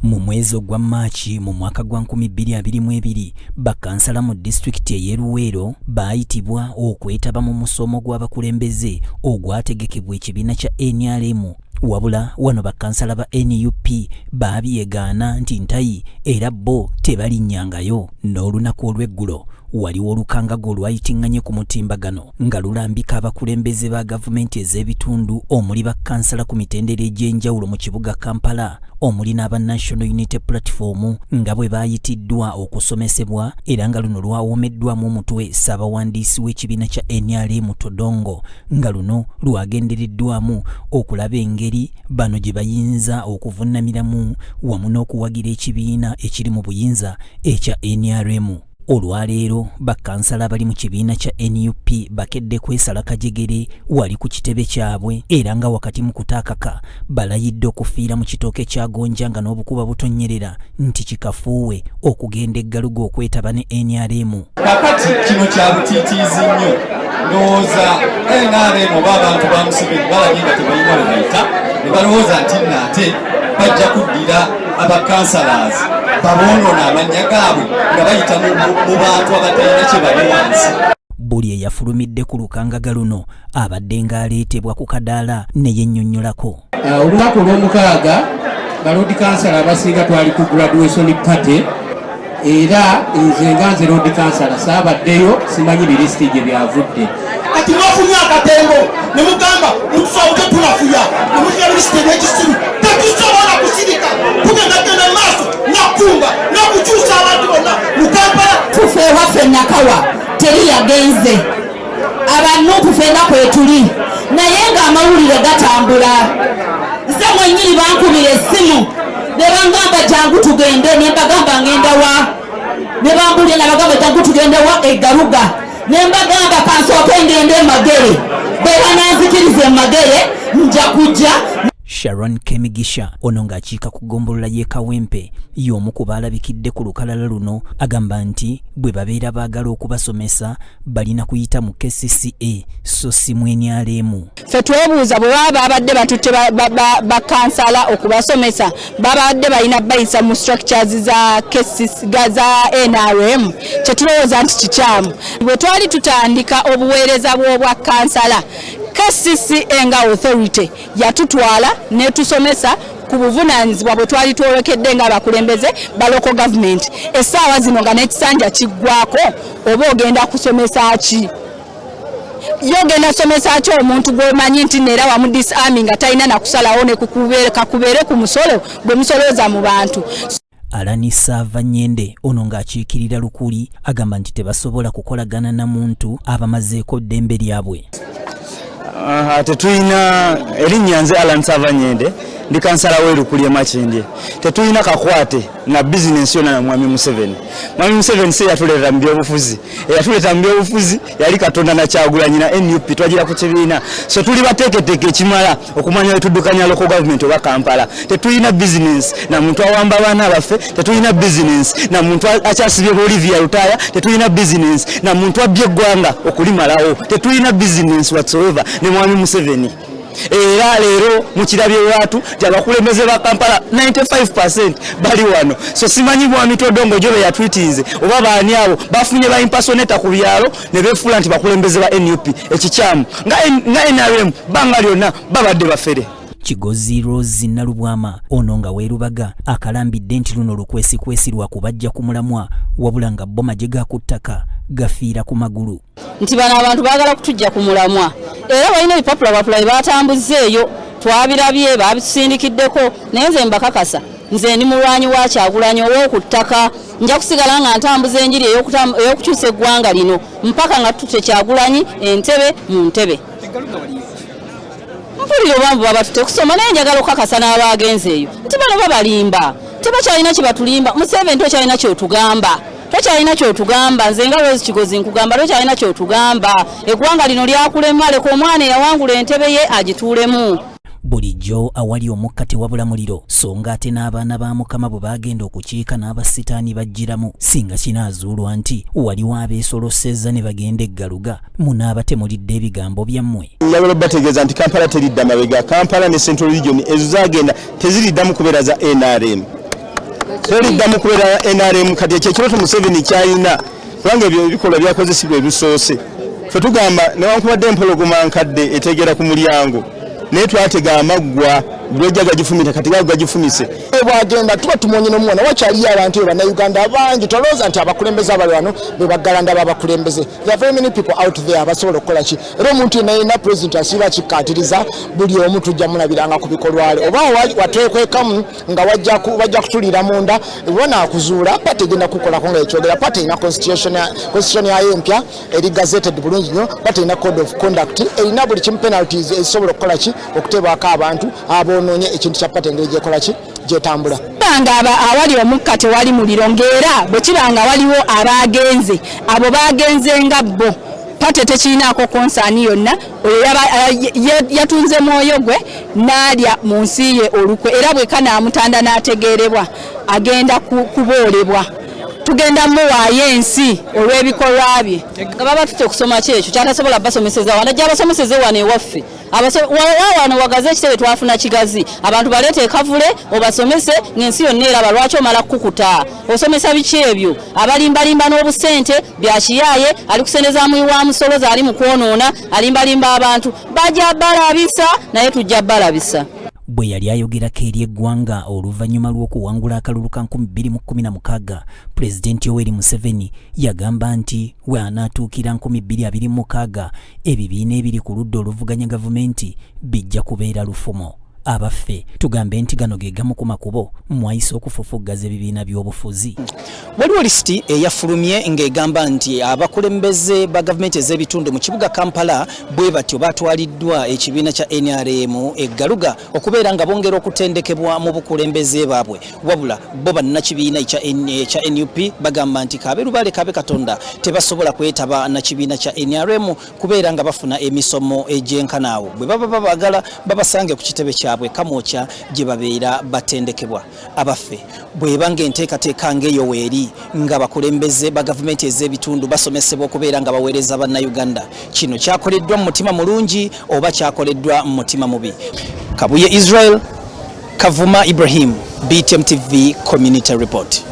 Mu mwezi ogwa Maaki mu mwaka gwa 2022, bakansala mu disitulikiti ey'e Luweero baayitibwa okwetaba mu musomo gw'abakulembeze ogwategekebwa ekibiina kya NRM. Wabula wano bakansala ba NUP baabyegaana nti ntayi era bo tebalinnyangayo. N'olunaku olw'eggulo waliwo olukangaga olwayitiŋŋanye ku mutimbagano nga lulambika abakulembeze ba gavumenti ez'ebitundu omuli bakansala ku mitendera egy'enjawulo mu kibuga Kampala, omuli n'aba National Unity Platform, nga bwe baayitiddwa okusomesebwa, era nga luno lwawomeddwamu omutwe ssaabawandiisi w'ekibiina kya NRM Todongo, nga luno lwagendereddwamu okulaba engeri bano gye bayinza okuvunnamiramu wamu n'okuwagira ekibiina ekiri mu buyinza ekya NRM. Olwaleero bakansala abali mu kibiina kya NUP bakedde kwesala kajegere wali ku kitebe kyabwe, era nga wakati mu kutaakaka balayidde okufiira mu kitooke kya gonja nga n'obukuba butonnyerera nti kikafuuwe okugenda eggaluga okwetaba ne NRM. Kakati kino kya butiitiizi nnyo. Ndowooza NRM oba abantu ba Museveni balabye nga tebalina we bayita, ne balowooza nti nno ate bajja kuddira abakansalazi baboonoona amannya gaabwe nga bayita mu bantu abatalina kye bali wansi. Buli eyafulumidde ku lukangaga luno abadde ng'aleetebwa ku kadaala ne yennyonnyolako. Olunaku olw'omukaaga baloodi kansala abasinga twali ku graduation party, era nze nga nze loodi kansala saabaddeyo, simanyi birisiti gye byavudde. Kati mwafunye akatembo ne mugamba mutusobote tunafuya ne mufuna birisiti ebyekisiru. Tetusobola kusirika, tugenda genda maaso nakunga n'okukyusa abantu bonna mu Kampala. Tufe ewaffe Nakawa teri yagenze, abanuupu fenna kwetuli, naye ng'amawulire gatambula. Nze mwennyini bankubira essimu ne bangamba jangu tugende, ne mbagamba ngenda wa? Ne bambulira nabagamba jangu tugende wa? Egaruga. Ne mbagamba kansooke ngende e Magere, bwe bananzikiriza e Magere nja kujja. Sharon Kemigisha ono ng'akiika ku ggombolola y'e Kawempe y'omu ku baalabikidde ku lukalala luno, agamba nti bwe babeera baagala okubasomesa balina kuyita mu KCCA so si mu NRM. Ffe twebuuza, bwe baba babadde batutte bakansala okubasomesa, babadde balina bayisa mu structures za KCC za NRM? Kyetulowooza nti kikyamu. Bwe twali tutandika obuweereza bw'obwa kansala, KCCA nga authority yatutwala netusomesa ku buvunaanyizibwa bwe twali twolekedde ng'abakulembeze ba local government. Essaawa zino nga n'ekisanja kiggwako, oba ogenda kusomesa ki? Yo ogenda kusomesa ki omuntu gw'omanyi nti neera wamu disarming nga talina nakusalawo ne kakubeere ku musolo gwe musolooza mu bantu? Alani Saava Nyende ono ng'akiikirira Lukuli agamba nti tebasobola kukolagana na muntu abamazeeko ddembe lyabwe. Tetulina erinnya. Nze Alan Sava Nyende, ndi kansala w'e Lukuli e Makindye. Tetulina kakwate na bizinensi yonna na Mwami Museveni. Mwami Museveni si yatuleeta mu byobufuzi. Eyatuleeta mu byobufuzi yali Katonda na Kyagulanyi na NUP. Twagira ku kibiina, so tuli bateeketeeke ekimala okumanya we tuddukanya local government oba Kampala. Tetulina bizinensi na muntu awamba abaana baffe, tetulina bizinensi na muntu akyasibye Olivia Lutaaya, tetulina bizinensi na muntu abbye eggwanga okulimalawo. Tetulina bizinensi whatsoever ne Mwami Museveni. Era leero mukirabye lwatu nti abakulembeze ba Kampala 95 bali wano. So simanyi Mwami Todongo jo be yatwitinze oba baani abo bafunye ba impersonator ku byalo ne befuula nti bakulembeze ba NUP. Ekikyamu nga NRM banga lyonna babadde bafere. Kigozi Rose Nalubwama ono nga weerubaga akalambidde nti luno lukwesikwesi lwa kubajja ku mulamwa, wabula nga bo magye ga ku ttaka gafiira ku magulu. Nti bano abantu baagala kutujja ku mulamwa, era balina ebipapula bapula bye batambuzza eyo, twabirabye, babitusindikiddeko. Naye nze mbakakasa, nze ndi mulwanyi wa Kyagulanyi ow'oku ttaka. Nja kusigala nga ntambuza enjiri ey'okukyusa eggwanga lino mpaka nga tututte Kyagulanyi entebe mu ntebe. Mpulira obambu babatute kusoma, naye njagala okukakasa n'abagenze eyo nti bano babalimba, tebakyalina kye batulimba. Museveni, tokyalina kyotugamba, tokyalina kyotugamba. Nze nga Rose Kigozi nkugamba, tokyalina kyotugamba. Eggwanga lino lyakulema, leka omwana eyawangula entebe ye agituulemu. Bulijjo awali omukka tewabula muliro, so nga ate n'abaana ba Mukama bwe baagenda okukiika n'abasitaani bajjiramu. Singa kinaazuulwa nti waliwo abeesolosezza ne bagenda eggaluga, munaaba temulidde ebigambo byammwe. Njagala bategeeza nti Kampala teridda mabega. Kampala ne Central Region ezo zagenda teziriddamu kubeera za NRM. Teriddamu kubeera NRM. Kati ekyo ekirooto Museveni kyalina, kubanga ebyo ebikolwa byakozesebwa ebisoose. Fe tugamba newankubadde empologoma nkadde etegera ku mulyango, naye twatega amaggwa lwejja gagifumita, kati gago gagifumise. Bwagenda tuba tumonye nomuwona wakyaliyo abantu bannayuganda bangi. Tolowooza nti abakulembeze abali wano be baggalanda b'abakulembeze. There are very many people out there abasobola okukola ki. Era omuntu yenna yenna president asiiba akikkaatiriza buli omu, tujja mulabiranga ku bikolwale oba watwekwekamu nga wajja kutulira munda wanaakuzuula. Party egenda kukolako nga ekyogera. Party erina constitution yayo empya eri gazetted bulungi nnyo. Party erina code of conduct, erina buli kimu, penalties ezisobola okukola ki, okuteebwako abantu aboonoonye ekintu kya party engeri gyekola ki, gyetambula. Nga awali omukka tewali muliro, ng'era bwe kiba nga waliwo abagenze, abo bagenze nga bo party tekirinaako concern yonna. Oyo yatunze mwoyo gwe n'alya mu nsi ye olukwe, era bwe kanaamutanda n'ategeerebwa agenda kuboolebwa. Tugenda muwaayo ensi olw'ebikolwa bye. Nga baba tutya okusoma ki ekyo kyatasobola basomeseza wano, ajja abasomeseze wano ewaffe. Wano wagazi ekitebe twafuna kigazi, abantu baleete ekavule obasomese ng'ensi yonna eraba. Lwaki omala kukukuta osomesa biki ebyo? Abalimbalimba n'obusente bya kiyaaye, ali kusendeza muyi wa musolo zaali mu kwonoona, alimbalimba abantu. Bajja balabisa, naye tujja balabisa. Bwe yali ayogerako eri eggwanga oluvannyuma lw'okuwangula akalulu ka 2016, Pulezidenti Yoweri Museveni yagamba nti we anaatuukira 2026, ebibiina ebiri ku ludda oluvuganya gavumenti bijja kubeera lufumo. Abaffe, tugambe nti gano ge gamu ku makubo mwayise okufufuggaza ebibiina by'obufuzi? Waliwo lisiti eyafulumye ng'egamba nti abakulembeze ba gavumenti ez'ebitundu mu kibuga Kampala bwe batyo batwaliddwa ekibiina kya NRM eggaluga okubeera nga bongera okutendekebwa mu bukulembeze baabwe. Wabula bo bannakibiina ekya NUP bagamba nti kabe lubaale kabe Katonda, tebasobola kwetaba na kibiina kya NRM kubeera nga bafuna emisomo egyenkanaawo. Bwe baba babagala babasange ku kitebe kyabwe Kamwokya gye babeera batendekebwa. Abaffe, bweba ng'enteekateeka ng'eyo weeri, nga bakulembeze ba gavumenti ez'ebitundu basomesebwa okubeera nga baweereza bannayuganda, kino kyakoleddwa mu mutima mulungi oba kyakoleddwa mu mutima mubi? Kabuye Israel, Kavuma Ibrahim, BTM TV Community Report.